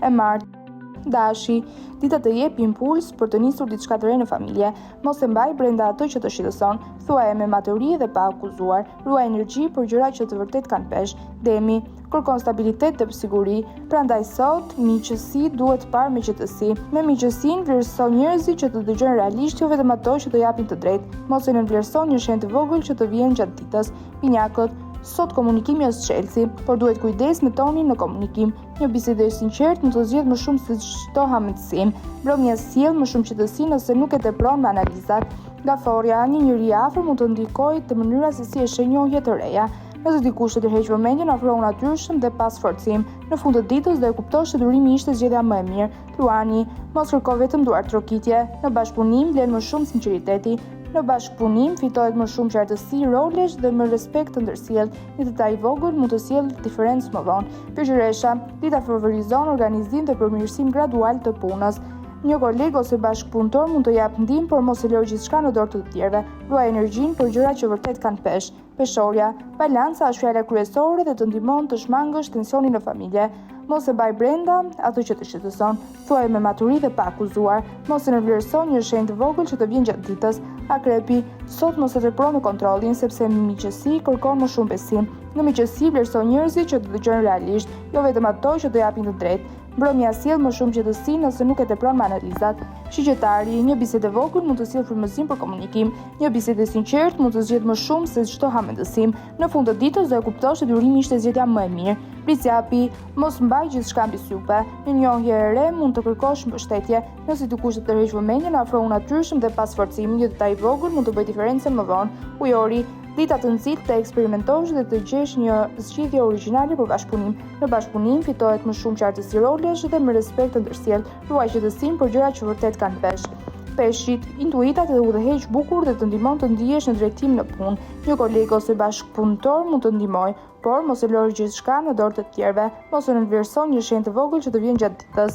E martë. Dashi, dita të jep impuls për të nisur diçka të re në familje. Mos e mbaj brenda atë që të shqetëson. Thuaje me maturi dhe pa akuzuar. Ruaj energji për gjëra që të vërtet kanë peshë. Demi, kërkon stabilitet dhe siguri. Prandaj sot, miqësi duhet parë me qetësi. Me miqësinë vlerëso njerëzit që të dëgjojnë realisht, jo vetëm ato që të japin të drejtë. Mos e nënvlerëso një shenjë të vogël që të vjen gjatë ditës. Binjakët, sot komunikimi është çelësi, por duhet kujdes me tonin në komunikim. Një bisedë e sinqertë mund të zgjidhë më shumë se çdo hamendësim. Mbrëmja sjell më shumë qetësi nëse nuk e tepron me analizat. Gaforrja, një njeri i afërt mund të ndikojë te mënyra se si e sheh njohje të reja. Nëse dikush të tërheq vëmendjen, afrohu natyrshëm dhe pa sforcim. Në fund të ditës do e kuptosh se durimi ishte zgjedhja më e mirë. Luani, mos kërko vetëm duartrokitje. Në bashkëpunim vlen më shumë sinqeriteti. Në bashkëpunim fitohet më shumë qartësi rolesh dhe më respekt të ndërsjellë. Një detaj i vogël mund të sjellë diferencë më vonë. Virgjëresha, dita favorizon organizim dhe përmirësim gradual të punës. Një koleg ose bashkëpunëtor mund të japë ndihmë, por mos e lër gjithçka në dorë të të tjerëve. Ruaj energjinë për gjëra që vërtet kanë peshë. Peshorja, balanca është fjala kryesore dhe të ndihmon të shmangësh tensionin në familje. Mos e mbaj brenda atë që të shqetëson. Thuaje me maturi dhe pa akuzuar. Mos e nënvlerëso një shenjë të vogël që të vjen gjatë ditës. Akrepi, sot mos e tepro me kontrollin sepse miqësi kërkon më shumë besim. Në miqësi vlerëso njerëzit që të dëgjojnë realisht, jo vetëm ato që të japin të drejtë. Mbrëmja sjell më shumë qetësi nëse nuk e tepron me analizat. Shigjetari, një bisedë e vogël mund të sjellë frymëzim për komunikim. Një bisedë e sinqertë mund të zgjidhë më shumë se çdo hamendësim. Në fund të ditës do e kuptosh se durimi ishte zgjedhja më e mirë. Bricjapi, mos mbaj gjithçka mbi supe. Një njohje e re mund të kërkosh mbështetje. Nëse dikush të tërheq vëmendjen, afrohu natyrshëm dhe pa sforcim. Një detaj i vogël mund të bëjë diferencën më vonë. Ujori, dita të nxit të eksperimentosh dhe të gjesh një zgjidhje origjinale për bashkëpunim. Në bashkëpunim fitohet më shumë qartësi rolesh dhe më respekt të ndërsjellë. Ruaj qetësinë për gjëra që vërtet kanë peshë. Peshqit, intuita të udhëheq bukur dhe të ndihmon të ndihesh në drejtim në punë. Një koleg ose bashkëpunëtor mund të ndihmojë, por mos e lër gjithçka në dorë të tjerëve. Mos e nënvlerëso një shenjë të vogël që të vjen gjatë ditës.